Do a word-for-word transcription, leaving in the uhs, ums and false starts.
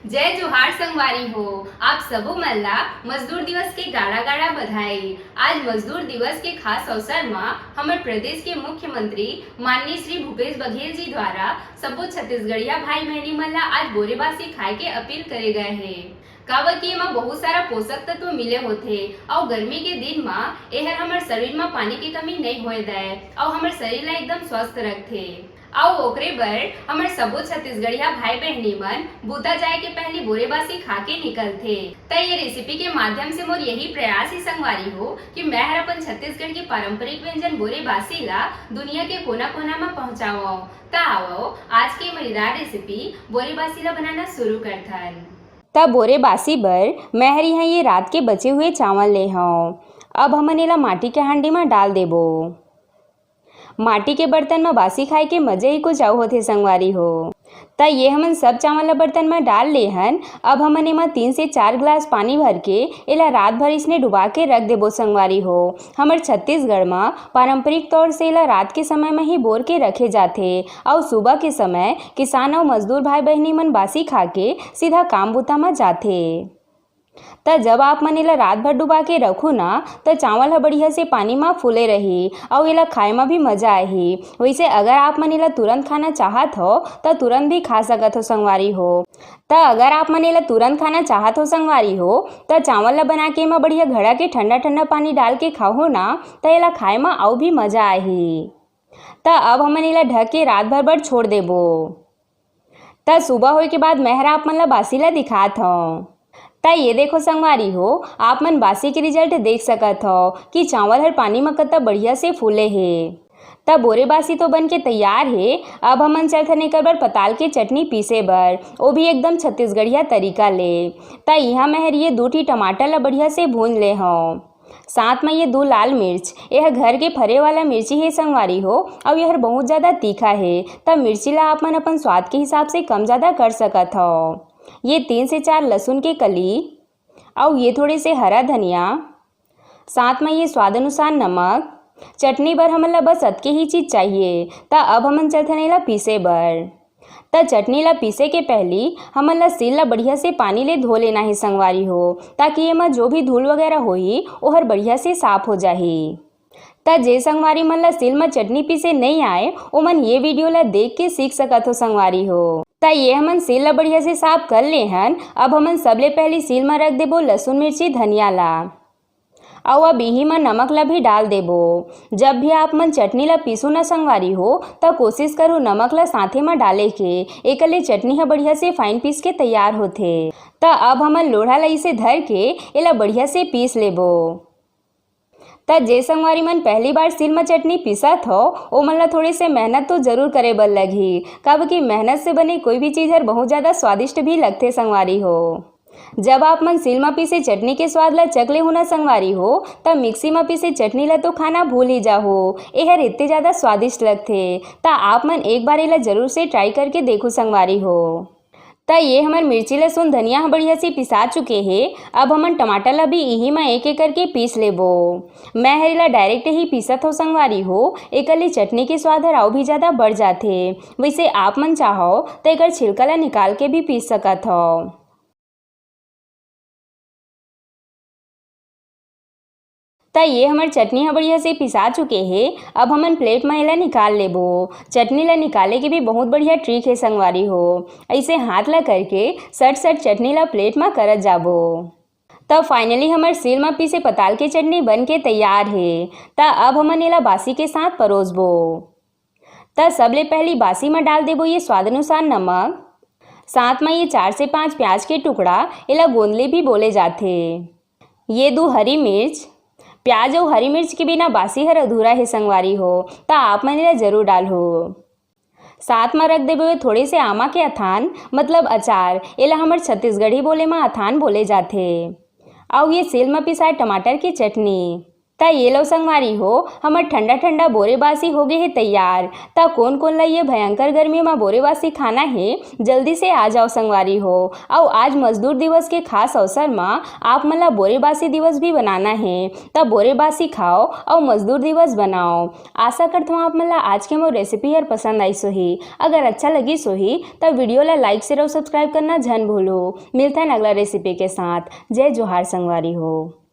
जय जोहार संगवारी हो, आप सबो मन ला मजदूर दिवस के गाड़ा गाड़ा बधाई। आज मजदूर दिवस के खास अवसर म हमर प्रदेश के मुख्यमंत्री माननीय श्री भूपेश बघेल जी द्वारा सबो छत्तीसगढ़िया भाई बहनी मन ला आज बोरेबासी खाए के अपील करे गए हे। काबर कि एमा बहुत सारा पोषक तत्व मिले होथे अउ गर्मी के दिन म एहर हमर शरीर म पानी के कमी नइ होए दय अउ हमर शरीर ला एकदम स्वस्थ रखथे। अउ ओकरे बर हमर सबो छत्तीसगढ़िया भाई बहनी मन बूता जाए के पहली बोरेबासी खा के निकलथे। त ये रेसिपी के माध्यम से मोर यही प्रयास हे संगवारी हो कि मैं हर अपन छत्तीसगढ़ के पारंपरिक व्यंजन बोरेबासी ला दुनिया के कोना कोना म पहुंचावं। त आवव, आज के मजेदार रेसिपी बोरेबासी ला बनाना शुरू करथन। त बोरेबासी बर मैं हर इहाँ ये रात के बचे हुए चावल ले हंव। अब हमन एला माटी के हांडी म डाल देबो। माटी के बर्तन म बासी खाए के मजे ही कुछ अउ होथे संगवारी हो। त ये हमन सब चावल ला बर्तन म डाल ले हन। अब हमन एमा तीन से चार गिलास पानी भर के एला रात भर इसने डुबा के रख देबो संगवारी हो। हमर छत्तीसगढ़ म पारंपरिक तौर से एला रात के समय म ही बोर के रखे जाथे अउ सुबह के समय किसान अउ मजदूर भाई बहिनी मन बासी खा के सीधा काम बुता म जाथे। त जब आप मन एला रात भर डुबा के रखू ना, त चावल ह बढ़िया से पानी म फूले रही अउ एला खाए म भी मजा आही। वइसे अगर आप मन एला तुरंत खाना चाहत हो, त तुरंत भी खा सकत हो संगवारी हो। त अगर आप मन एला तुरंत खाना चाहत हो संगवारी हो, त चावल ल बना के एमा बढ़िया घड़ा के ठंडा ठंडा पानी डाल के खाहो ना, त एला खाए म अउ भी मजा आही। त अब हमन एला ढक के रात भर बर छोड़ देबो। त सुबह होए के बाद मैं हर आप मन ला बासी ला दिखात हंव। त ये देखो संगवारी हो, आप मन बासी के रिजल्ट देख सकत हो कि चावल हर पानी म कत्ता बढ़िया से फूले हे। त बोरे बासी तो बन के तैयार हे। अब हमन चलथन एकर बर पताल के चटनी पीसे बर, वो भी एकदम छत्तीसगढ़िया तरीका ले। त इहाँ मैं हर ये दू ठी टमाटर ला बढ़िया से भूंज ले हंव। साथ म ये दू लाल मिर्च, यह घर के फरे वाला मिर्ची हे संगवारी हो, अउ यहर बहुत ज्यादा तीखा हे, त मिर्ची ला आप मन अपन स्वाद के हिसाब से कम ज्यादा कर सकत हव। ये तीन से चार लहसुन के कली, अउ ये थोड़े से हरा धनिया, साथ म ये स्वाद अनुसार नमक। चटनी बर हमन ला बस अतके ही चीज चाहिए। त अब हमन चलथन एला पीसे बर। त चटनी ला पीसे के पहली हमन ला सील ला बढ़िया से पानी ले धो लेना हे संगवारी हो, ताकि एमा जो भी धूल वगैरह होही, ओहर बढ़िया से साफ हो जाही। त जे संगवारी मन ला सील म चटनी पीसे नइ आए, ओमन ये वीडियो ला देख के सीख सकत हो संगवारी हो। त ये हमन सील ला बढ़िया से साफ कर ले हन। अब हमन सबले पहली सील म रख देबो लहसुन, मिर्ची, धनिया ला। अउ अब इही म नमक ला भी डाल देबो। जब भी आप मन चटनी ला पीसू न संगवारी हो, त कोशिश करू नमक ला साथे म डाले के, एकर ले चटनी ह बढ़िया से fine पीस के तैयार होथे। त अब हमन लोढ़ा ला इसे धर के एला बढ़िया से पीस लेबो। त जे संगवारी मन पहली बार सील म चटनी पीसत हो, ओमन ला थोड़े से मेहनत तो जरूर करे बर लगही, काबर कि मेहनत से बने कोई भी चीज हर बहुत ज्यादा स्वादिष्ट भी लगथे संगवारी हो। जब आप मन सील म पीसे चटनी के स्वाद ला चख लेहू ना संगवारी हो, त मिक्सी म पीसे चटनी ला तो खाना भूल ही जाहू, एहर इतने ज्यादा स्वादिष्ट लगथे। त आप मन एक बार एला जरूर से try करके देखू संगवारी हो। त ये हमर मिर्ची, लहसुन, धनिया ह बढ़िया से पिसा चुके हे। अब हमन टमाटर ला भी इही म एक एक करके पीस लेबो। मैं हर एला direct ही पीसत हो संगवारी हो, एकर ले चटनी के स्वाद हर अउ भी ज्यादा बढ़ जाथे। वैसे आप मन चाहो त एकर छिलका ला निकाल के भी पीस सकत हो। त ये हमर चटनी ह बढ़िया से पिसा चुके हे। अब हमन plate म एला निकाल लेबो। चटनी ला निकाले के भी बहुत बढ़िया trick हे संगवारी हो। ऐसे हाथ ला करके सट सट चटनी ला plate म करत जाबो। त finally हमर सील म पीसे पताल के चटनी बन के तैयार हे। त अब हमन एला बासी के साथ परोसबो। त सबले पहली बासी म डाल देबो ये स्वाद अनुसार नमक, साथ म ये चार से पाँच प्याज के टुकड़ा, एला गोंदली भी बोले जाथे। ये दू हरी मिर्च, प्याज अउ हरी मिर्च के बिना बासी हर अधूरा हे संगवारी हो, त आप मन एला जरूर डालहू। साथ म रख देबो ये थोड़े से आमा के अथान, मतलब अचार, एला हमर छत्तीसगढ़ी बोले म अथान बोले जाथे। अउ ये सील म पिसाए टमाटर के चटनी। त ये लो संगवारी हो, हमर ठंडा ठंडा बोरे बासी हो गे हे तैयार। त कोन कोन ला ये भयंकर गर्मी म बोरे बासी खाना हे, जल्दी से आ जाओ संगवारी हो। अउ आज मजदूर दिवस के खास अवसर म आप मन ला बोरे बासी दिवस भी बनाना हे। त बोरे बासी खाओ अउ मजदूर दिवस बनाओ। आशा करत हूँ आप मन ला आज के मोर रेसिपी हर पसंद आइस होही। अगर अच्छा लगिस होही त वीडियो ला लाइक, शेयर अउ सब्सक्राइब करना झन भूलो। मिलथन अगला रेसिपी के साथ। जय जोहार संगवारी हो।